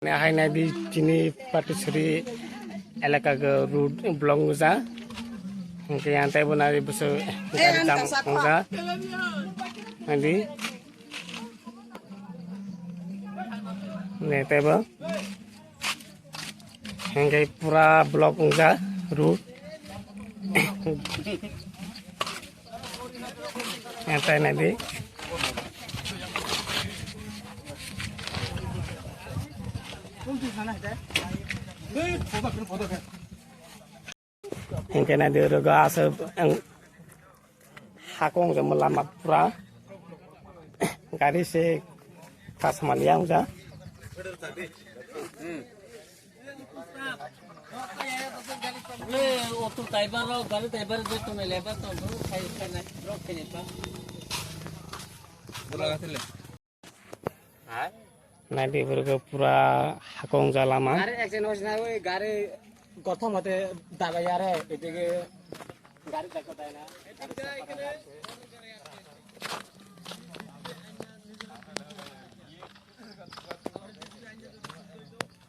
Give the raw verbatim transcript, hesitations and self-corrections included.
Nai hai nai di chini Patisari elaka go road block wngja. Hingke yang tei bo nai bwswk gari jam wngja. Nai di. Nai tei bo. Hingke pura block wngja road. Entai nai di. Hingke nai di rogo aswk ang hakong jamo lama pura. Gari se kasamani yang ja. Oto driver rok, gari driver je tongnai lebar tong, khai khai nai, rok khai nai pa. Nai di borok pura hakong ja lama. Gari accident hoise na, oi gari gotham hote dalai are, edige gari dakka dai na.